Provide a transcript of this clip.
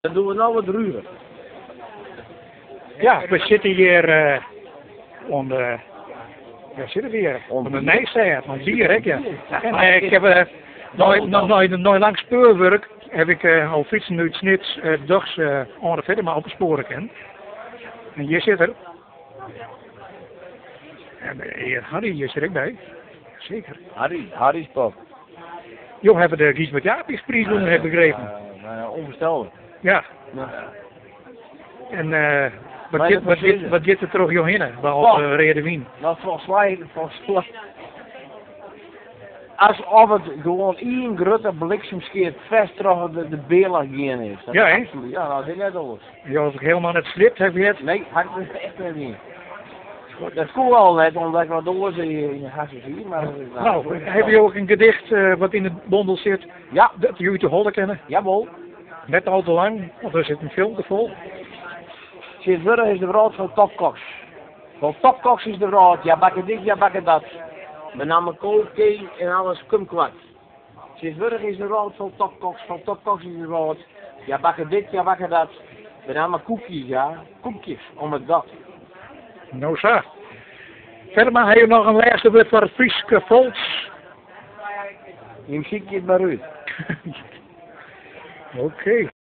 Dan dogge we no wat ruger. Ja, we sitte hjir eh, oan de. Wêr sitte we hjir? Oan de Nijstêd, oan Wier ek, ja. En eh, ik heb eh, nei, nei, nei lang speurwurk heb ik al fytsen út Snits dochs oan de Feddema op 'e spoaren kin. En hjir sit er. En hear Harry is der ek by. Seker. Harry, Harry's pop. Jo hawwe de Gysbert Japicxpriis wûn, heb ik begrepen. Nou ja, onvoorstelbaar. Ja. En uh, wat, giet, wat, giet, wat giet der troch jo hinne, behalve oh. reade wyn? Nou, folgens my, folgens my, alsof it gewoan ien grutte bliksemskear fêst troch de, de bealch gien is. Dat ja, hè? Ja, dat is net oars. Jo hawwe hielendal net sliept, ha ik heard? Nee, ha ik echt net dien. Dat koe al net, omdat ik wat oars yn de harsens hie. Mar nou, hawwe jo ek in gedicht uh, wat yn de bondel sit? Ja. Dat jo út de holle kinne? Jawol. Net al te lang, want der sit in filmke fol. Tsjintwurdich is de wrâld fol topkoks. Fol topkoks is de wrâld, hja bakke dit, hja bakke dat. Benammen kook, tee en alles kumquat. Tsjintwurdich is de wrâld fol topkoks, fol topkoks is de wrâld, hja bakke dit, hja bakke dat. Benammen koekjes, ja, koekjes om it gat. No sa. Feddema, ha jo noch in lêste wurd foar it Fryske folk? Jim sykje it mar út. Oké.